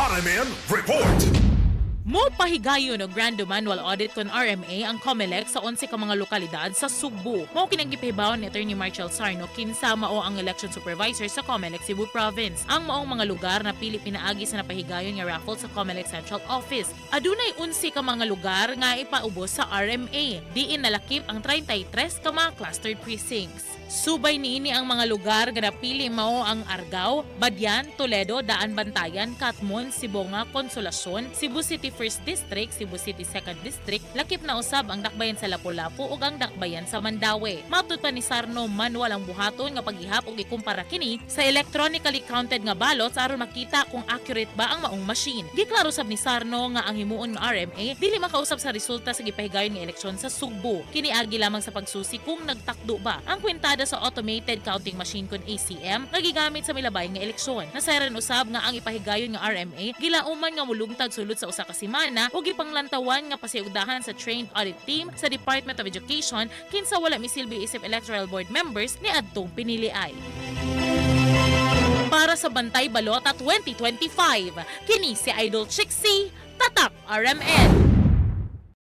RMN Report. Mo pahigayon og random manual audit kon RMA ang COMELEC sa 11 ka mga lokalidad sa Sugbo. Mao kini ang gipahibaw ni Attorney Marshall Sarno, kinsa mao ang election supervisor sa COMELEC Cebu Province. Ang maong mga lugar na pili pinaagi sa napahigayon nga raffle sa COMELEC Central Office. Adunay 11 ka mga lugar nga ipaubos sa RMA. Diin nalakip ang 33 ka mga clustered precincts. Subay niini, ang mga lugar nga napili mao ang Argao, Badian, Toledo, Daan Bantayan, Catmon, Sibonga, Consolacion, Cebu City 1st District, Cebu City 2nd District, lakip na usab ang dakbayan sa Lapu-Lapu ug ang dakbayan sa Mandaue. Matud pa ni Sarno, manual ang buhaton nga paghihap ug ikumpara kini sa electronically counted nga ballots aron makita kung accurate ba ang maong machine. Giklaro sab ni Sarno nga ang himuon nga RMA dili makausab sa resulta sa gipahigayon nga eleksyon sa Sugbo. Kini agi lamang sa pagsusi kung nagtakdo ba ang kwintada sa automated counting machine kon ACM nga gigamit sa milabay nga eleksyon. Nasayran usab nga ang ipahigayon nga RMA gilauman nga mulungtad sulod sa 1 ka semana ug gipanglantawan nga pasiugdahan sa trained audit team sa Department of Education, kinsa wala misilbi isip electoral board members ni adtong piniliay. Para sa Bantay Balota 2025, kini si Idol Chixie, Tatak RMN.